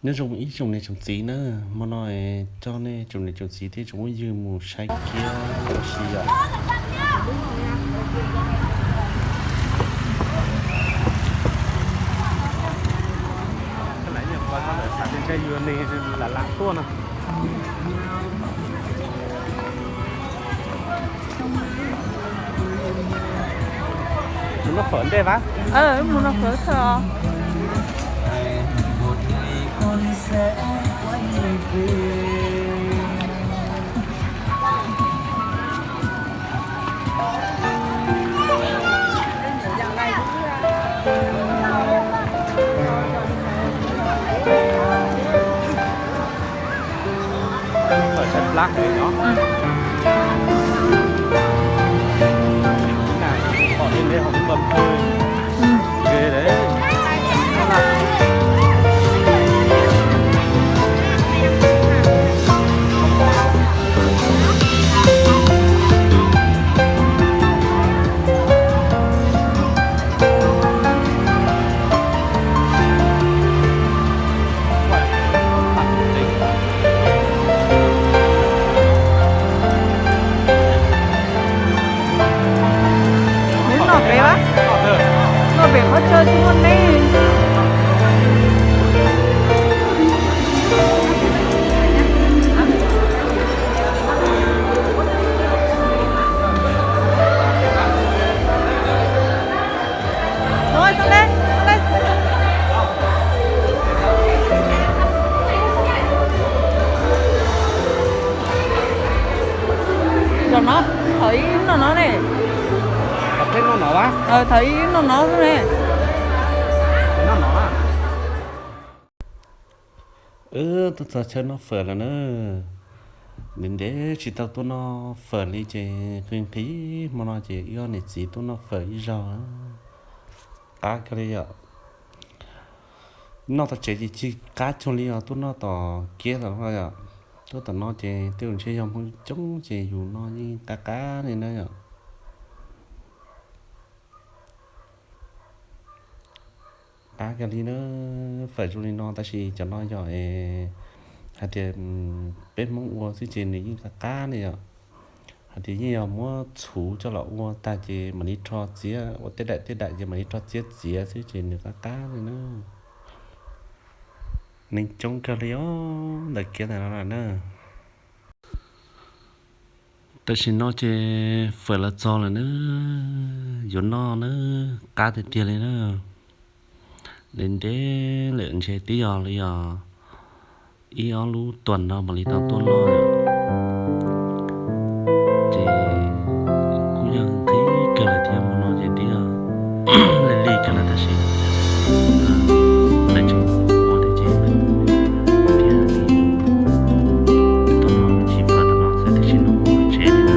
Nyob zoo ib tsoom niam tsoom txiv na, hmo no coj nej tsoom niam tsoom txiv thiab tsoom phooj ywg mus saib kiab ua si yom. Lam lam tuaj no. Mus noj fawm ntej vas. Mus noj fawm thawj os. Fawm tshaib plab heev os. Pom li ne hauv pawg pawg. Ua li. Neb noj pem, noj pem qhov chaw tsis muaj neb. Zaum no, thaum ib noj no ne. Thaum ib noj no xwb ne. Wb tuaj txog chaw noj fawm lawm na. Ntev ntev tsis tau tuaj noj fawm li ces nqhis nqhis hmo no ces wb ob niam txiv tuaj noj fawm ib zaug. Qab kawg li yom. Noj tom tsev ces tsis qab cuag li os, tuaj noj tom kiab tom no yom. Tuaj tom no ces tej zaum ntshe yog Hmoob coob ces yus noj yeej qab qab li na yom. Qab kawg li na, fawm zoo li no tab sis cov no yog hais tias peb Hmoob ua xwb ces nws yeej qab qab li yom. Hais tias yeej yog muab txhuv coj los ua tag ces mam li rho txiav ua tej daim tej daim ces mam li rho txiav txiav xwb ces nws qab qab li na. Neeg coob kawg li os ntawm kiab ntawm no lawm na. Tam sim no ces fawm los txog lawm na, yuav noj na, qab tiag tiag li na. Ntev ntev lawm ntshe twb yog li os ib ob lub tuas no mam li tau tuaj noj. Ces kuj yog nqhis kawg lawm thiab, hmo no ces twb yog lig lig kawg lawm tab sis lawv tseem ua thiab ces thiaj li tuaj noj tsis pom tom no xwb, tiam sis no mus tsev li na,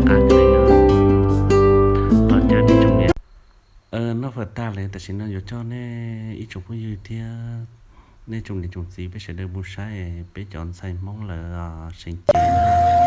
qab kawg li na. Tom cawv nej tsoom niam, noj fawm tag lawm tam sim no yuav coj nej ib tsoom phooj ywg thiab nej tsoom niam tsoom txiv peb sawv daws mus saib peb cov ntxhais Hmoob lawv seev cev.